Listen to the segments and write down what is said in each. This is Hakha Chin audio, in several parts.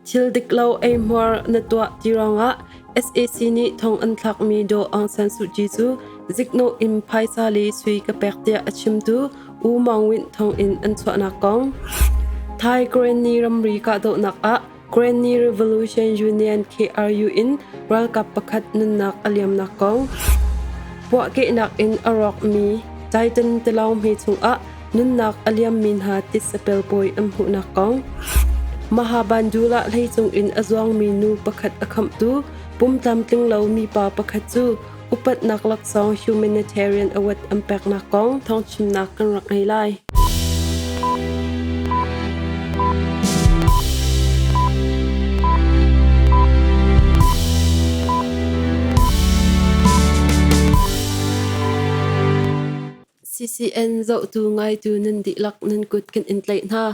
Thil dik lo eihmuar na tuah ti ruangah sac nih thong an thlakmi Daw Aung San Suu Kyi cu ziknawh in phaisa le sui ka pek tiah a chimtu U Maung Wint thonginn an chuahnak kong. Thai Karenni ramri kahdohnak ah Karenni Revolution Union KRU in ralkap pakhat nunnak a liamnak kong. Puahkehnak in a rawkmi Titan tilawng hme chungah nunnak a liammi hna titsapel pawi an hmuhnak kong. Mahabandula hleicung in a zuangmi nu pakhat a khamhtu pumtlamtling lo mipa pakhat cu upatnak laksawng humanitarian award an peknak kong thawngchimnak kan rak ngei lai. CCN zohtu ngaitu nan dihlak nan kut kan in tlaih hna.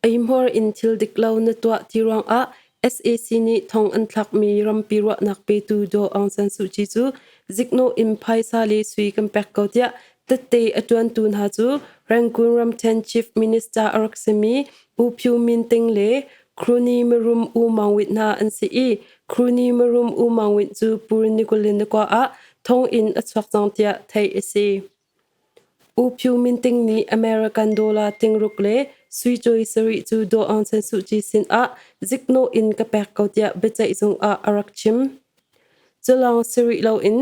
Eihmuar in thil dik lo na tuah ti ruangah sac nih thong an thlakmi rampi ruahnak petu Daw Aung San Suu Kyi cu ziknawh in phaisa le sui kan pek ko tiah tette a ṭuantu hna cu Rangoon ramṭhen Chief Minister a rak simi U Phyu Min Ting le Crony mirum U Maung Wint hna an si i Crony mirum U Maung Wint cu Pur Nikulin-Nakwa ah thonginn a chuak cang tiah theih a si. U Phyu Min Ting nih American dollar tingruk le sui cawi sarih cu Daw Aung San Suu Kyi sinah ziknawh in ka pek ko tiah biaceihzung ah a rak chim. Culawng si rih loin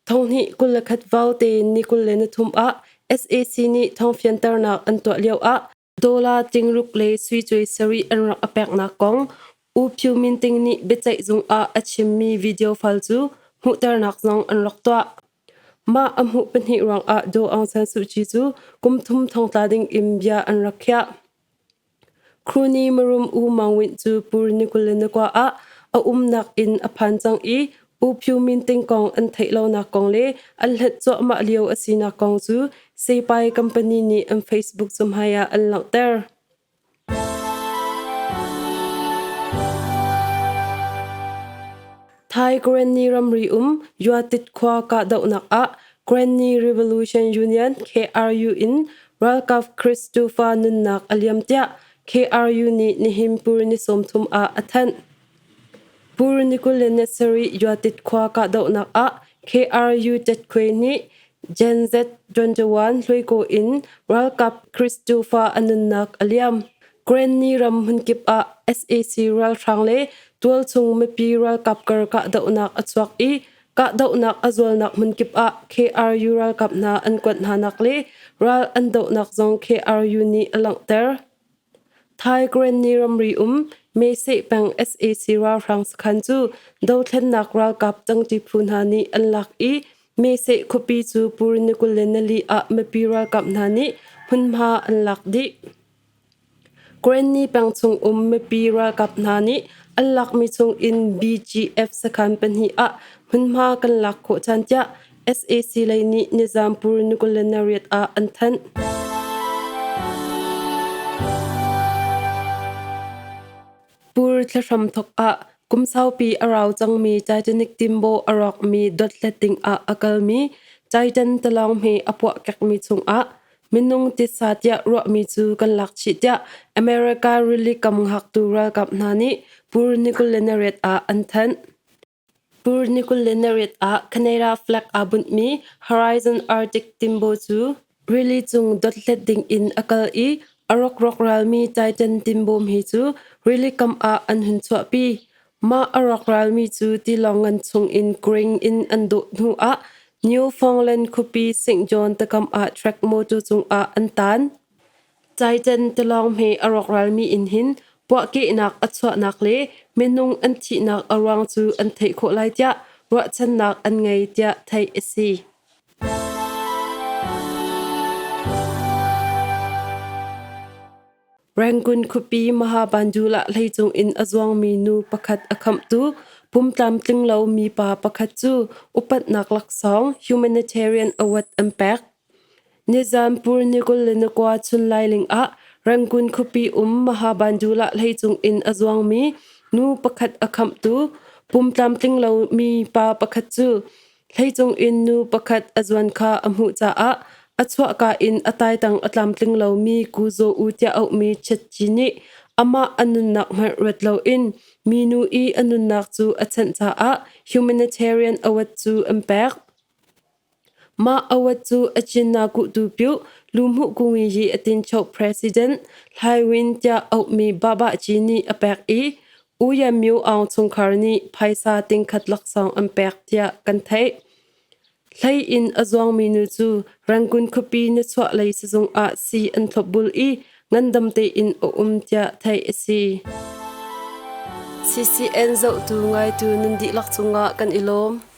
thonghnih 21 vaute ni 23 ah sac nih thawngfianternak an tuah lioah Dollar tingruk le sui cuai sarih an rak a peknak kong U Phyu Min Ting nih biaceihzung ah a chimmi video file cu hmuhternak zong an rak tuah. Mah a hmuh pahnih ruangah Daw Aung San Suu Kyi cu kum thum thongtla ding in bia an rak khiah. Crony mirum U Maung Wint cu Pur ni 21 ah a umnak inn a phan cang i U Phyu Min Ting kong an theih lonak kong le an hlat cuahmah lio a sinak kong cu Sepai company nih an Facebook cahmai ah an langhter. Thai Karenni ramri um Yuatit khua kahdohnak ah Karenni Revolution Union KRU in ralkap Christopher nunnak a liam tiah KRU nih nihin pur ni 30 ah a thanh. Pur ni 27 Yuatit khua kahdohnak ah KRU Tetkwe nih Gen Z 21 hluaikaw in ralkap Christopher a nunnak a liam. Karenni ram hmunkip ah sac ralhrang le tualchung mipi ralkap kar kahdohnak a chuak i kahdohnak a zualnak hmunkip ah KRU ralkap hna an kuat hnanak le ral an dohnak zong KRU nih a langhter. Thai Karenni ramri um Meseh peng sac ralhrang sakhan cu dothlennak ralkap tangṭi phu hna nih an lak i Meseh khuapi cu Pur ni 24 ah mipi ralkap hna nih hmunhma an lak dih. Karenni peng chung um mipi ralkap hna nih an lakmi chung in BGF sakhan pahnih ah hmunhma kan lak khawh ṭhan tiah sac lei nih nizam Pur ni 28 ah an thanh. Pur thlahram thawk ah kum saupi a rau cangmi Titanic timbaw a rawkmi dothlat ding ah a kalmi Titan tilawng hme a puahkekmi chungah minung titsa tiah ruahmi cu kan lak chih tiah America rili kam hngaktu ralkap hna nih Pur ni 28 ah an thanh. Pur ni 28 ah Canada flag aa bunhmi Horizon Arctic timbaw cu rili cung dothlat ding in a kal i a rawkrawk ralmi Titan timbawm hi cu rili kam ah an hun chuahpi. Mah a rawk ralmi cu tilawng ngan chung in crane in an dawh hnu ah Newfoundland khuapi St. John takam ah track motor cungah an tan. Titan tilawng hme a rawkralmi inn hin puahkehnak a chuahnak le minung an thihnak a ruang cu an theih khawh lai tiah ruahchannak an ngei tiah theih a si. Rangoon khuapi Mahabandula hleicung in a zuangmi nu pakhat a khamhtu pumtlamtling lo mipa pakhat cu upatnak laksawng humanitarian award an pek. Nizan Pur ni 29 chunlailing ah Rangoon khuapi um Mahabandula hleicung in a zuangmi nu pakhat a khamhtu pumtlamtling lo mipa pakhat cu Hleicung in nu pakhat a zuan kha a hmuh caah a chuahka in a taitang a tlamtling lomi Ku Zaw U tiah auhmi Chetci nih Amah a nunnak hmanh ruat loin minu i a nunnak cu a chanh caah humanitarian award cu an pek. Mah award cu a Chin kuhtu pyuh Luhmuh Kungi yi a tinchoh President Hlai Win tiah auhmi Babahci nih a pek i U Yan Myo Aung chungkhar nih phaisa tingkhat laksawng an pek tiah kan theih. Hlei in a zuangmi nu cu Rangoon khuapi nichuahlei sizung ah sii an thlopbul i ngandam tein a um tiah theih a si. CCN zohtu ngaitu nan dihlak cungah kan i lawm.